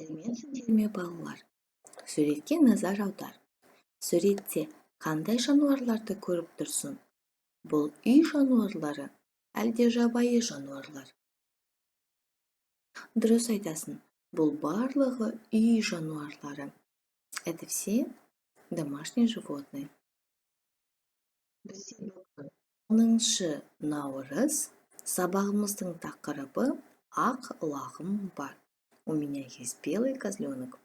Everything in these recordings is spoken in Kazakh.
Сәлеметсіңдер ме, балалар? Суретке назар аудар. Суретте қандай жануарларды көріп тұрсың? Бұл үй жануарлары әлде жабайы жануарлар? Дұрыс айтасың, бұл барлығы үй жануарлары. Это все домашние животные. Бізде бүгін 10 наурыз. Сабағымыздың тақырыбы: «Ақ лағым бар». У меня есть белый козленок.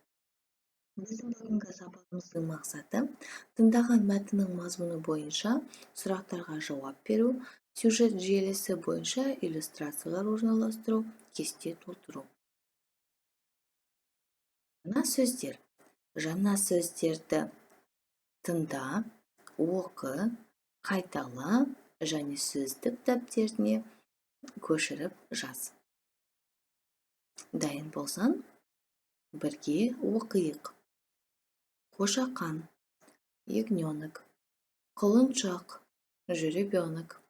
Біздің бүгінгі сабағымыздың мақсаты: тыңдаған мәтіннің мазмұны бойынша сұрақтарға жауап беру, сюжет желісі бойынша иллюстрациялар орналастыру, кесте толтыру. Жаңа сөздер. Жаңа сөздерді тыңда, оқы, қайтала және сөздік дәптеріне көшіріп жаз. Дайын болсаң, бірге оқиық. Қошақан — ягненок, құлыншақ — жеребенок,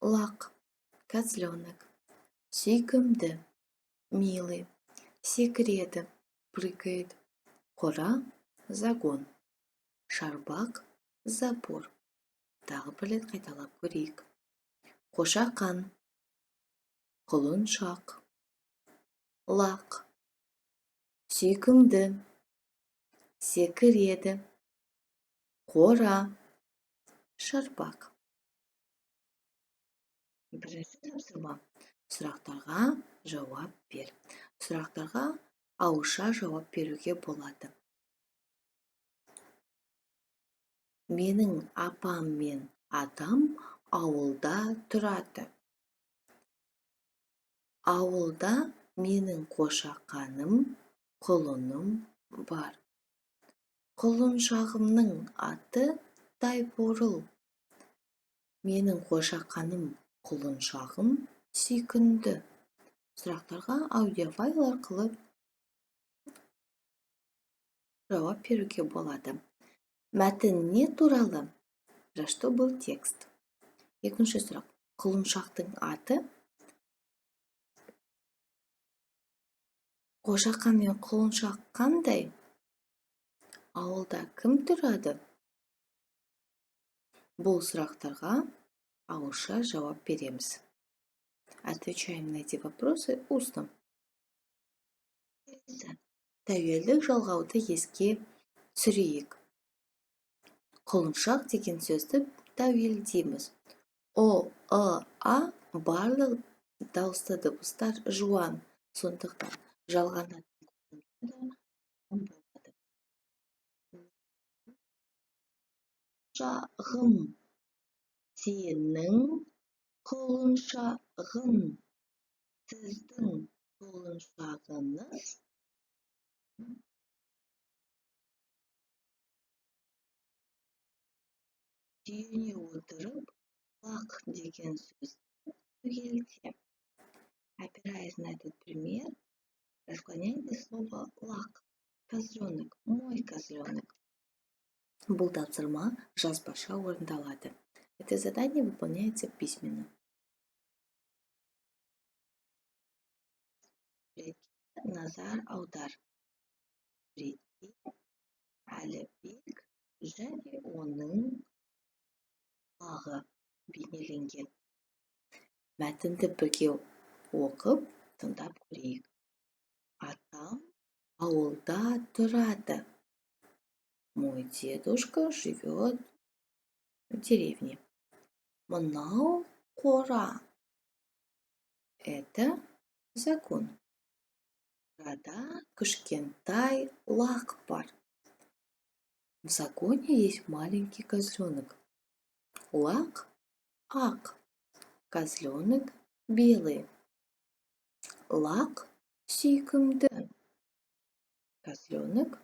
лақ — козленок, сүйкімді — милый, секіреді — прыгает, қора — загон, шарбақ — забор. Тағы бір рет қайталап көрейік. Қошақан, құлыншақ, лақ, сүйкімді, секіреді, қора, шарбақ. Бірінші тапсырма: сұрақтарға жауап бер. Сұрақтарға ауызша жауап беруге болады. Менің апам мен атам ауылда тұрады. Ауылда менің қошақаным, құлыным бар. Құлыншағымның аты Тайбурыл. Менің қошақаным, құлыншағым сүйкімді. Сұрақтарға аудиофайл арқылы жауап беруге болады. Мәтін не туралы? Про что был текст? Екінші сұрақ: құлыншақтың аты? Қошақан мен құлыншақ қандай? Ауылда кім тұрады? Бұл сұрақтарға ауызша жауап береміз. Отвечаем на эти вопросы устно. Тәуелдік жалғауды еске түсірейік. Құлыншақ деген сөзді тәуелдейміз. Ұ, ы, а барлық дауысты дыбыстар жуан, сондықтан жалғанатын қосымша да болады. Құлыншағым, сенің құлыншағың, сіздің құлыншағыңыз. Сүйене отырып, лақ деген сөзді түгелде. Опираясь на этот пример, расклоняйте слово лақ, козленок, мой козленок. Бұл тапсырма жазбаша орындалады. Это задание выполняется письменно. Суретке назар аудар. Суретте Әлібек және оның лағы бейнеленген. Мәтінді бірге оқып, тыңдап көрейік. Атам ауылда тұрады. Мой дедушка живет в деревне. Мынау қора. Это загон. Қорада кішкентай лақ бар. В загоне есть маленький козленок. Лақ ақ, козленок белый. Лақ сүйкімді. Козленок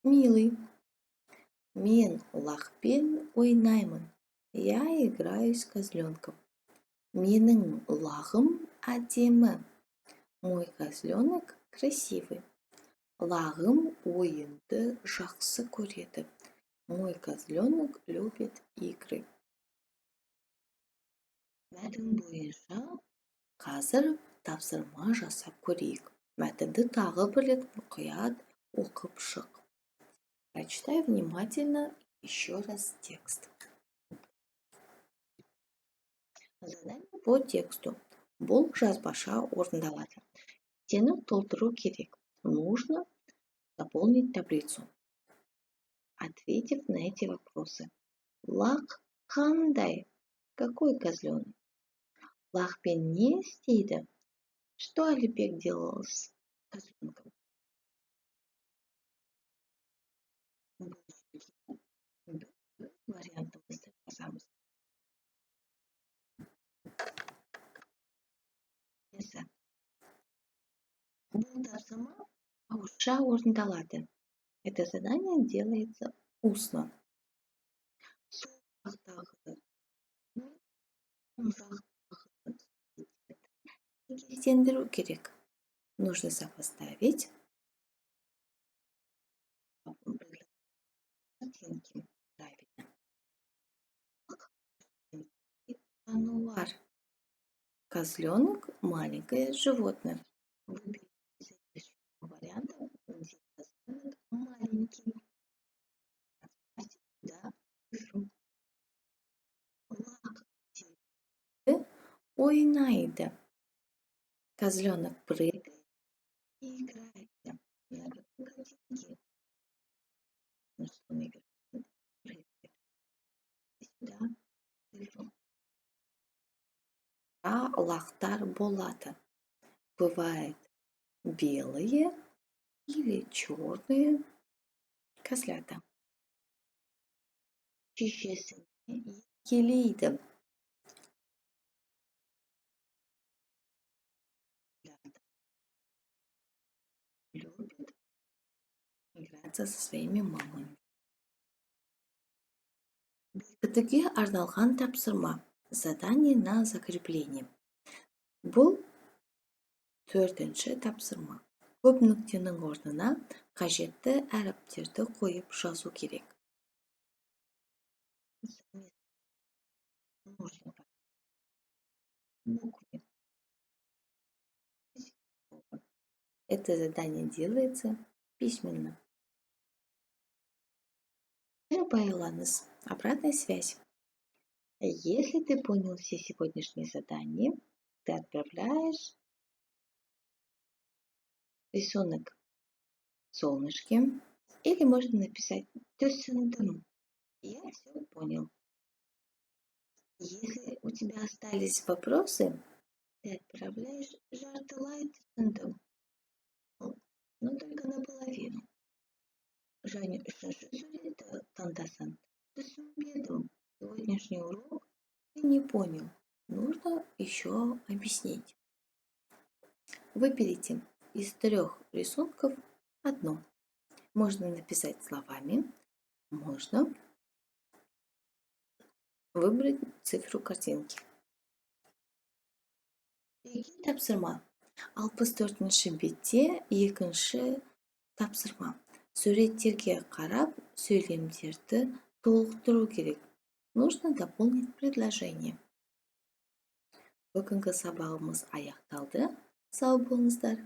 милый. Мен лақпен ойнаймын. Я играю с козленком. Менің лағым әдемі. Мой козленок красивый. Лағым ойынды жақсы көреді. Мой козленок любит игры. Мәтін бойынша қазір тапсырма жасап көрейік. Мәтінді тағы бір рет мұқият оқып шық. Прочитай внимательно еще раз текст. Задание по тексту. Бұл жазбаша орындалады. Кестені толтыру керек. Нужно заполнить таблицу, ответив на эти вопросы. Лақ қандай? Какой козленок? Лақпен не істейді? Что Алибек делал с козленком? Бұл жерге біз вариантымызды жазамыз. Келесі. Бұл тапсырма ауызша орындалады. Это задание делается устно. Сол жақтағы оң жақтағы сәйкестендіру керек. Нужно сопоставить картинки правильно. Жануар. Козленок – маленькое животное. Выберите из этих вариантов, где козленок маленький. Отправьте сюда цифру. Лақ ойнайды. Козленок прыгает и играется. На какой картинке? На что он играет? Прыгает. Сюда цифру. Лақтар болады. Бывает белые или черные козлята. Шешесіне еркелейді. Любит играться со своими мамами. Бекітуге арналған тапсырма. Задание на закрепление. Бұл төртінші тапсырма. Көп нүктенің орнына қажетті әріптерді қойып жазу керек. Нужно буквы. Это задание делается письменно. Байланыс. Обратная связь. Если ты понял все сегодняшние задания, ты отправляешь рисунок солнышки или можно написать «Түсіндім». Я все понял. Если у тебя остались вопросы, ты отправляешь «Жартылай түсіндім», но только наполовину. Және үшінші суретті таңдасаң, түсінбедім. Сегодняшний урок ты не понял. Нужно еще объяснить. Выберите из трех рисунков одно. Можно написать словами, можно выбрать цифру картинки. Үйге тапсырма. 64-ші бетте екінші тапсырма. Суреттерге қарап сөйлемдерді толықтыру керек. Нужно дополнить предложение. Бүгінгі сабағымыз аяқталды. Сау болыңыздар.